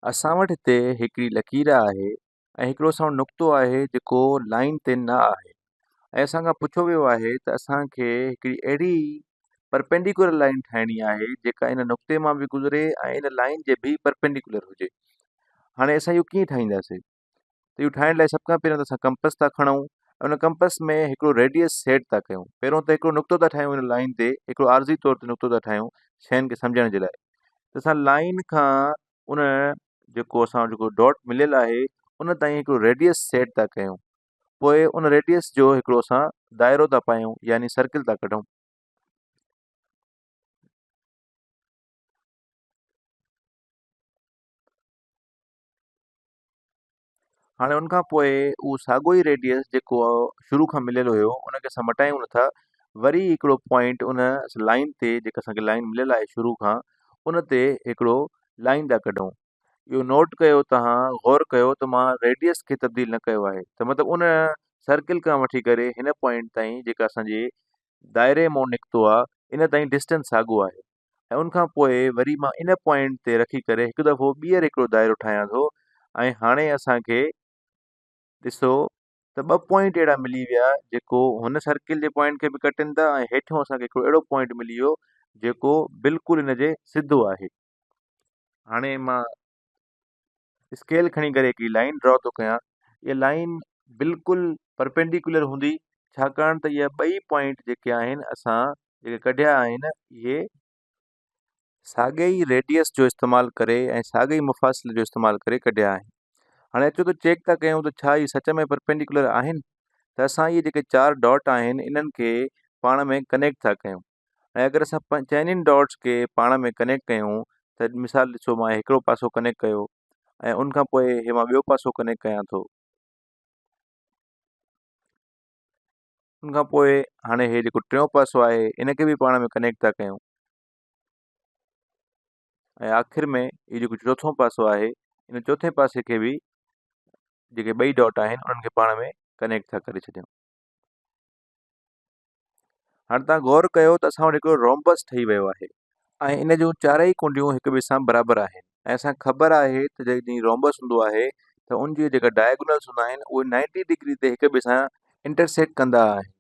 اسان وٽ هتي هڪڙي لڪير آهي ۽ هڪڙو اسان وٽ نقطو آهي جيڪو لائين تي نه آهي ۽ اسان کان پڇيو ويو آهي ته اسان کي هڪڙي اهڙي پرپينڊيڪولر لائين ٺاهڻي آهي جيڪا ان نقطي مان به گذري ۽ ان لائين جي به پرپينڊيڪولر هجي. هاڻي اسان اهو ڪيئن ٺاهينداسين؟ ته اهو ٺاهڻ لاء سڀ کان پهريون ته اسان ڪمپس ٿا کڻون ۽ ان ڪمپس ۾ هڪڙو ريڊيس سيٽ ٿا ڪيون. پهريون ته هڪڙو نقطو ٿا ٺاهيون ان لائين تي هڪڙو عارضي طور تي نقطو ٿا ٺاهيون شين کي سمجهڻ جي لاء. ته اسان لائين کان ان جيڪو اسان وٽ جيڪو ڊاٽ مليل آهي ان تائين هڪڙو ريڊيس سيٽ ٿا ڪيون پوء ان ريڊيس جو هڪڙو اسان دائرو ٿا پايون يعني سرڪل ٿا ڪڍون. هاڻي ان کان پوء اهو ساڳيو ئي ريڊيس جيڪو شروع کان مليل هيو ان کي اسان مٽايون نٿا وري هڪڙو پوائنٽ ان لائن تي جيڪا اسانکي لائن مليل آهي شروع کان ان تي هڪڙو لائن ٿا ڪڍون اهو نوٽ ڪيو تهان غور ڪيو ته مان ريڊيس کي تبديل نه ڪيو آهي ته مطلب ان سرڪل کان وٺي ڪري هن پوائنٽ تائين جيڪا اسانجي دائري مون نڪتو آهي ان تائين ڊسٽنس ساڳو آهي ۽ ان کان پوء وري مان ان پوائنٽ تي رکي ڪري هڪ دفعو ٻيهر هڪڙو دائرو ٺاهيان ٿو ۽ هاڻي اسان کي ڏسو ته ٻه پوائنٽ اهڙا ملي ويا جيڪو هن سرڪل جي پوائنٽ کي به ڪٽن ٿا ۽ هيٺيون اسان کي هڪڙو اهڙو پوائنٽ ملي ويو جيڪو بلڪل ان جي سڌو آهي. هاڻي مان اسڪيل کڻي ڪري هڪڙي لائن ڊرا ٿو ڪيان اها لائن بلڪل پرپينڊيڪولر هوندي ڇاڪاڻ ته اها ٻئي پوائنٽ جيڪي آهن اسان جيڪي ڪڍيا آهن اهي ساڳئي ئي ريڊيس جو استعمال ڪري ۽ ساڳئي ئي مفاصلي جو استعمال ڪري ڪڍيا آهن هاڻي اچو ته چيڪ ٿا ڪيون ته ڇا اهي سچ ۾ پرپينڊيڪولر آهن ته اسان اهي جيڪي چار ڊاٽ آهن انهن کي پاڻ ۾ ڪنيڪٽ ٿا ڪيون ۽ اگر اسان چئنين ڊاٽس کي پاڻ ۾ ڪنيڪٽ ڪيون ته مثال ڏسو مان هڪڙو پاسو ڪنيڪٽ ڪيو ۽ ان کان پوء هي مان ٻيو پاسو ڪنيڪٽ ڪيان ٿو ان کان پوء هاڻي هي جيڪو ٽيون پاسو آهي ان کي به پاڻ ۾ ڪنيڪٽ ٿا ڪيون ۽ آخر ۾ هي جيڪو چوٿون پاسو آهي ان چوٿين پاسي کي به جيڪي ٻئي ڊاٽ آهن انهن کي پاڻ ۾ ڪنيڪٽ ٿا ڪري ڇڏيون هاڻي توهان غور ڪيو ته اسان وٽ هڪڙو رومبس ٺهي ويو آهي ۽ ان جون چارئي ڪنڊيون هڪ ٻئي سان برابر آهن ۽ اسان کي خبر آهي ته جڏهن رومبس هوندو آهي ته ان جي جيڪا ڊائگونلس هوندا آهن اهي نائنٽي ڊگري تي هڪ ٻئي سان انٽرسيڪٽ ڪندا آهن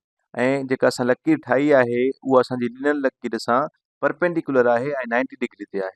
۽ جيڪا اسان لڪير ٺاهي آهي اها اسان جي ڏنل لڪير سان پرپينڊيڪولر آهي ۽ نائنٽي ڊگري تي آهي.